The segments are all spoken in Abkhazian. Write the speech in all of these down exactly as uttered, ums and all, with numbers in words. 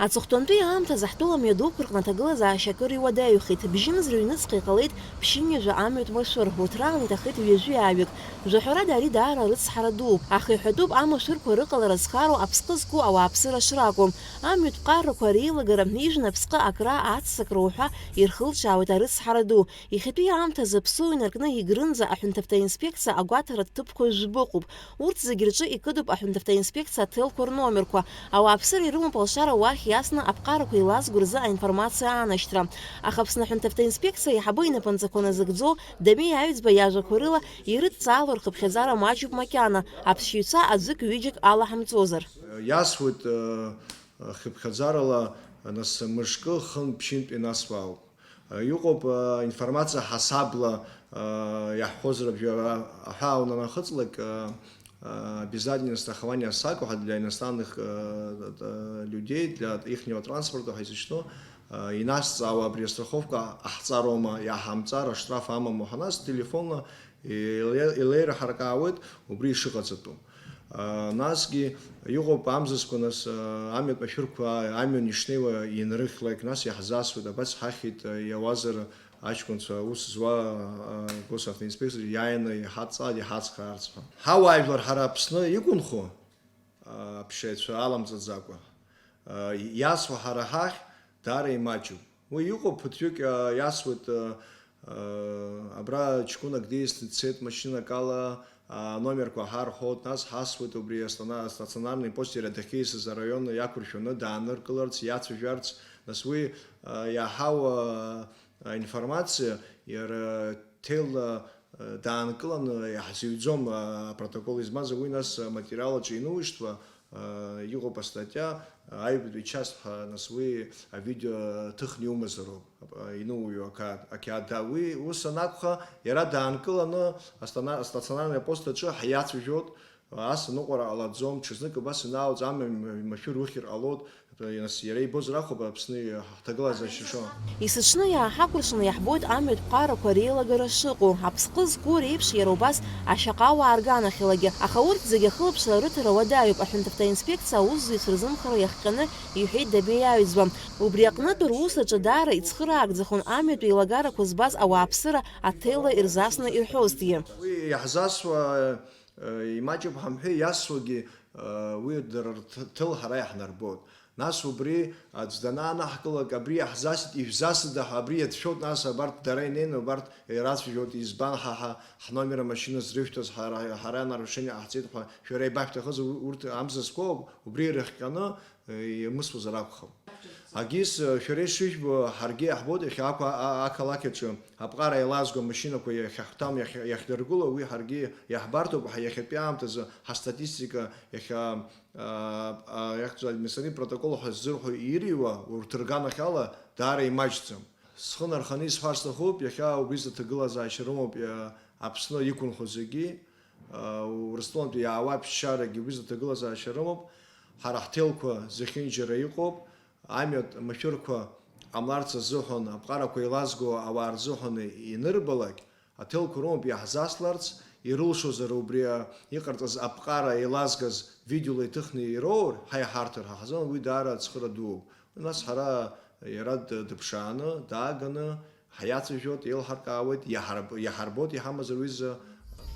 Аҵыхәтәантәи аамҭазы ҳтәыла амҩадуқәа рҟны аҭагылазаашьа акыр иуадаҩхеит. Бжьымз рыҩныҵҟа иҟалеит ԥшьынҩажәа амҩатә машәыр, урҭ раан иҭахеит ҩажәи ааҩык. Жәаҳәарада, ари даара арыцҳара дууп. Аха иҳәатәуп амашәырқәа рыҟалара зхароу аԥсҟы зку ауааԥсыра шракәу. Амҩатә ԥҟарақәа реилагара, ижәны аԥсҟы акра, аццакра уҳәа ирхылҿиаауеит арыцҳара ду. Иахьатәи аамҭазы аԥсуа инаркны Егрынӡа аҳәынҭавтоинспекциа агәаҭаратә ҭыԥқәа жәба ыҟоуп. Урҭ зегьы рҿы икыдуп аҳәынҭавтоинспекциа аҭелқәа рномерқәа. Ауааԥсыра ирымоуп алшара уахь иасны аԥҟарақәа еилазго рзы аинформациа аанашьҭра. Аха Аԥсны аҳәынҭавтоинспекциа аиҳабы инапынҵақәа назыгӡо Дамеи Аҩӡба иажәақәа рыла, ирыдҵаало рхыԥхьаӡара маҷуп макьана, аԥсшьаҩцәа аӡәык-ҩыџьак алаҳамҵозар. Иасуеит, э, хыԥхьаӡарала, нас, мышкы, хынтә, ԥшьынтә инасуа ауп. Иҟоуп, а, информациа ҳасабла, а, иаҳхозар абжьара аҳәаа унанахыҵлак, а, а, обязательно страхование САКО для иностранных, а, а, людей, для ихнего транспорта ҳәа изышьҭоу, а, инасҵаауа абри астраховка ҟаҳҵароума, иаҳамҵар, аштраф амаму ҳанас, телефонла иле-, илеираҳаркаауеит убри ишыҟаҵатәу. А, насгьы иҟоуп амзызқәа, нас, а, амҩатә машәырқәа амҩан ишнеиуа инрыхьлак, нас иаҳзасуеит, абас ҳахьит, а, иауазар аҷкәынцәа аус зуа, а, госавтоинспекциа иааины иҳадҵааит, иҳацхраарц ҳәа. Ҳауаажәлар ҳара Аԥсны иқәынхо, а, аԥшьаҩцәа аламҵаӡакәа, а, иасуа ҳара ҳахь даара имаҷуп. Уи иҟоуп, ԥыҭҩык, а, иасуеит, а, а, абра ҷкәынак диасны дцеит машьынак ала, а, номерқәа ҳарҳәоит, нас ҳасуеит убри астана-, астационарный пост иара дахьиасыз араион иақәыршәаны дааныркыларц, иацәажәарц, нас уи, а, иаҳау, а, аинформациа иара ҭелла, а, даанкыланы иаҳзыҩӡом, а, апротокол измаз, уи нас аматериал аҿы иануишьҭуа, а, иҟоуп астатиа, а, аҩбатәи часть ҳәа, нас уи авидео ҭыхны иумазароуп, а, иноуҩуа ақьаад, ақьаад, да, уи ус анакәха, иара даанкыланы астана-, астационарный апост аҿы ҳиацәажәоит, ас аныҟәара ҟалаӡом, ҽазнык абас ианаалҵ, амҩа машәыр ухьыр ҟалоит, нас иара ибозар акәхап Аԥсны ҳҭагылазаашьа шо. Есыҽны иааҳакәыршаны иаҳбоит амҩатә ԥҟарақәа реилагара шыҟоу, аԥсҟы зку реиԥш иара убас ашьаҟауаа рганахьалагьы, аха урҭ зегьы ахылаԥшра рыҭара уадаҩуп, аҳәынҭавтоинспекциа аусзуҩцәа рзымхара иахҟьаны, иҳәеит Дамеи Аҩӡба. Убри аҟнытә рус аҿы даара ицхыраагӡахон амҩатә еилагарақәа збаз ауааԥсыра аҭелла ирзасны ирҳәозҭгьы. Уи иаҳзасуа, э, имаҷуп ҳамҳәеи, иасуагьы, э, уи дара рҭ-, ҭыл ҳара иаҳнарбоит. Нас убри аӡә данаанаҳкылак, абри иаҳзасит, ижәзасыда ҳәа, абри иацәшәоит, нас абарҭ дара инеины, убарҭ ирацәажәоит, избан ҳа, ҳа, ҳномер амашьына зрышәҭаз, ҳара, ҳара нарушение ҟаҳҵеит ҳәа, шәара ибашәҭахыз, у-, урҭ амзызқәоуп, убри ирыхҟьаны, э, иамысуазар акәхап. Агьыс, э, шәара ишыжәбо, ҳаргьы иаҳбоит, иахьа ақәа-, а-, ақалақь аҿы аԥҟара еилазго амашьынақәа иахьаҳҭам, иахь-, иахьдыргыло, уи ҳаргьы иаҳбартоуп, ҳа иахьатәи аамҭазы ҳастатистика иахьа а, а, иахьӡу административтә протокол ҳәа ззырҳәо ирыҩуа урҭ рганахьала даара имаҷӡам. Схы нарханы исҳәар сҭахуп, иахьа убри зыҭагылазаашьа рымоуп, иа-, Аԥсны иқәынхо зегьы, а, Урыстәылантәи иаауа аԥсшьарагьы убри зыҭагылазаашьа рымоуп, ҳара ҳҭелқәа зехьынџьара иҟоуп, амҩатә машәырқәа ҟамларц азыҳәан, аԥҟарақәа еилазго ауаа рзыҳәан инырбалак, аҭелқәа рымоуп иаҳзасларц, ирылшозар убри, а, иҟарҵаз аԥҟара еилазгаз видеола иҭыхны ироур, ҳаиҳарҭыр ҳа ҳзын уи даара ацхыра дууп. Нас ҳара иара д-, дыԥшааны, дааганы, ҳиацәажәоит, еилҳаркаауеит, иаҳарб-, иаҳарбоит иҳамазар уи зы.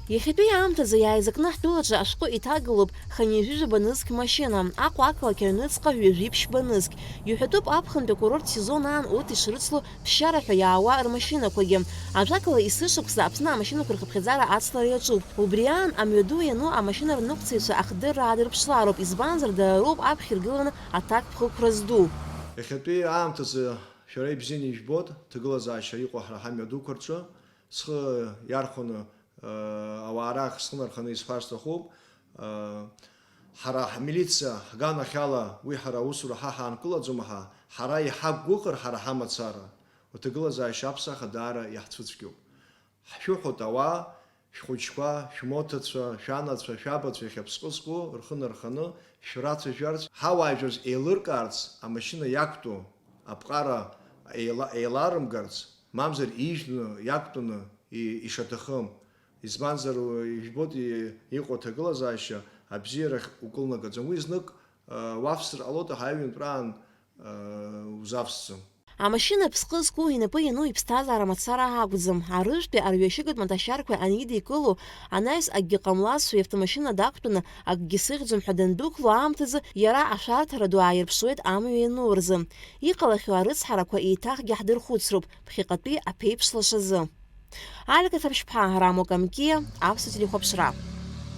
Иахьатәи аамҭазы иааизакны ҳтәылаҿы ашәҟәы иҭагалоуп хынҩажәижәаба нызқь машьына, Аҟәа ақалақь аҩныҵҟа ҩажәи ԥшьба нызқь. Иҳәатәуп аԥхынтәи акурорттә сезон аан урҭ ишрыцло ԥсшьара ҳәа иаауа рмашьынақәагьы. Ажәакала, есышықәса Аԥсны амашьынақәа рхыԥхьаӡара ацлара иаҿуп. Убри аан, амҩаду иану амашьына рныҟәцаҩцәа ахдырра аадырԥшлароуп, избанзар, дара роуп аԥхьа иргыланы аҭакԥхықәра зду. Иахьатәи аамҭазы шәара ибзианы ижәбоит, ҭагылазаашьа иҟоу ҳара ҳамҩадуқәа рҿы. Схы иархәаны, э, ауаа рахь схы нарханы исҳәар сҭахуп. Э, ҳара ҳмилициа ҳганахьала уи ҳара аусура ҳа ҳаанкылаӡом, ҳа, ҳара иҳақәгәыӷыр ҳара ҳамацара, уҭагылазаашьа аԥсахаа даара иаҳцәыцәгьоуп. Ҳшәыҳәоит ауаа, шәхәыҷқәа, шәмоҭацәа, шәанацәа, шәабацәа иахьа аԥсҟы зку рхы нарханы шәрацәажәарц, ҳауаажәларс еилыркаарц, амашьына иақәтәоу аԥҟара еила-, еиларымгарц, мамзар ижәны иақәтәаны и-, ишаҭахым. Избанзар, уи, ижәбоит, и-, иҟоу аҭагылазаашьа абзиарахь укылнагаӡом. Уи знык, а, уавсыр ҟалоит, аха аҩынтәраан узавсӡом. Амашьына аԥсҟы зқәу инапы иану иԥсҭазаара мацара акәӡам. Арыжәтәи арҩашьыгатә маҭашьарқәа анидикыло, анаҩс акгьы ҟамлазшәа иавтомашьына дақәтәаны акгьы сыхьӡом ҳәа дандәықәло аамҭазы иара ашәарҭара ду ааирԥшуеит амҩа иану рзы. Иҟалахьоу арыцҳарақәа еиҭахгьы ҳдырхәыцроуп, ԥхьаҟатәи аԥеиԥш лашазы. Алика Ҭаԥшьԥҳа, Рамо Камкиа, Аԥсуа телехәаԥшра.